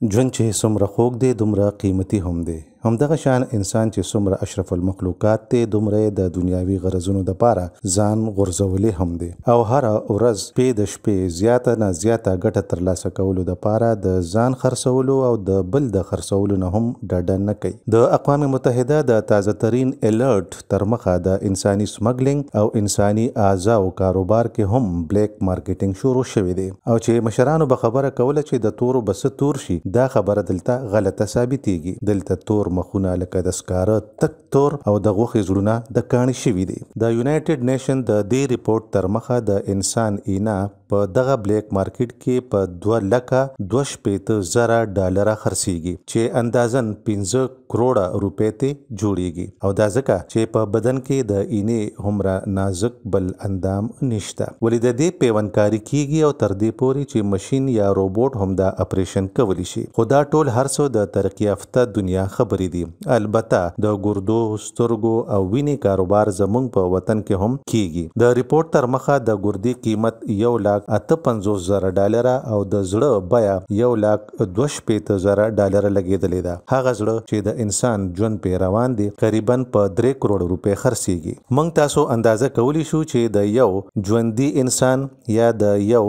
ژوند چې څومره خوږ دی، دومره قیمتي هم دی. همدغه شان انسان چې څومره اشرف المخلوقات دی، دومره یې د دنیاوي غرضونو دپاره ځان غورځولی هم دی، او هره ورځ شپې د شپې زیاته نه زیاته ګټه ترلاسه کولو دپاره د ځان خرڅولو او د بل د خرڅولو نه هم ډډه نه کوي. د اقوام متحده د تازه ترین الرټ تر مخه د انساني سمګلینګ او انساني اعضاو کاروبار کې هم بلیک مارکیټینګ شروع شوی دی، او چې مشرانو به خبره کوله چې د تورو به څه تور شي، دا خبره دلته غلطه ثابتیږي. دلته تور مخونه لکه د سکاره تک تور او د غوښې زړونه د کاڼي شوي دي. د یونایټډ نیشن د دې رپورټ تر مخه د انسان اینا په دغه بلیک مارکیټ کې په 2,62,000 ډالره خرڅیږي، چې اندازن 5 کروړه روپۍ ته جوړیږي، او دا ځکه چې په بدن کې د اینې هومره نازک بل اندام نشته، ولې د دې پیوندکاري کیږي او تر دې پورې چې مشین یا روبوټ هم دا اپریشن کولی شي. خو دا ټول هر څه د ترقي یافته دنیا خبرې دي. البته د ګردو، سترګو او وینې کاروبار زموږ په وطن کې هم کیږي. د رپورټ تر مخه د ګردې قیمت 1,58,000 ډالره او د زړه بیه 1,62,000 ډالره لګېدلې ده. هغه زړه چې د انسان ژوند پې روان دی، قریبا په 3 کروړ روپۍ خرڅیږي. موږ تاسو اندازه کولی شو چې د یو ژوندي انسان یا د یو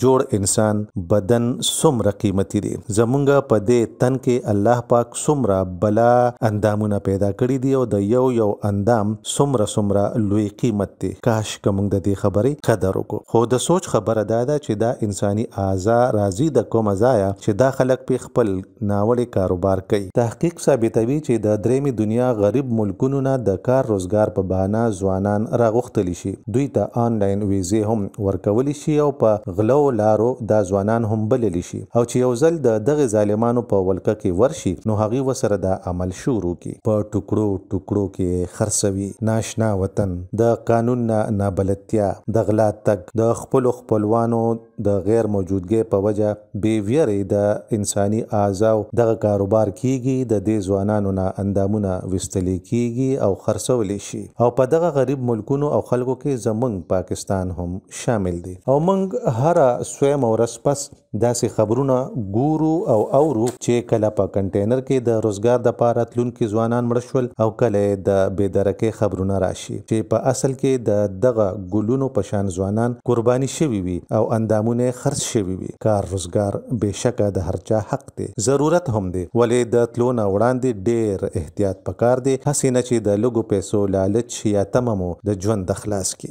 جوړ انسان بدن څومره قیمتي دی. زمونږ په دې تن کې الله پاک څومره بلا اندامونه پیدا کړي دي، او د یو یو اندام څومره څومره لوی قیمت دی. کاش که موږ د دې خبرې قدر وکړو. خو د سوچ خبره دا ده چې دا انساني اعضا راځي د کومه ځایه چې دا خلک پې خپل ناوړې کاروبار کوي. تحقیق ثابتوي چې د درېیمې دنیا غریب ملکونو نه د کار روزګار په بهانه ځوانان راغوښتلی شي، دوی ته آنلاین ویزې هم ورکولی شي، او په غلو لارو دا ځوانان هم بللی شي، او چې یو ځل د دغې ظالمانو په ولکه کې ورشي نو هغوی ورسره دا عمل شروع کړي، په ټوکړو ټوکړو کې یې خرڅوي. ناشنا وطن، د قانون نه نابلدتیا، د غلا تګ، د خپلو خپلوانو د غیر موجودګۍ په وجه بې ویرې د انساني اعضاو دغه کاروبار کیږي. د دې ځوانانو نه اندامونه ویستلی کیږي او خرڅولی شي، او په دغه غریب ملکونو او خلکو کې زموږ پاکستان هم شامل دی. او موږ هره سویمه ورځ پس داسې خبرونه ګورو او اورو چې کله په کنټینر کې د روزګار دپاره تلونکي ځوانان مړه شول، او کله یې د بې درکۍ خبرونه راشي چې په اصل کې د دغه ګلونو په شان ځوانان قرباني شوي وي او اندامونه یې خرڅ شوي وي. کار روزګار بېشکه د هر چا حق دی، ضرورت هم دی، ولې د تلو نه وړاندې ډېر احتیاط پکار دی، هسې نه چې د لږو پیسو لالچ یا تمه مو د ژوند د خلاص کړي.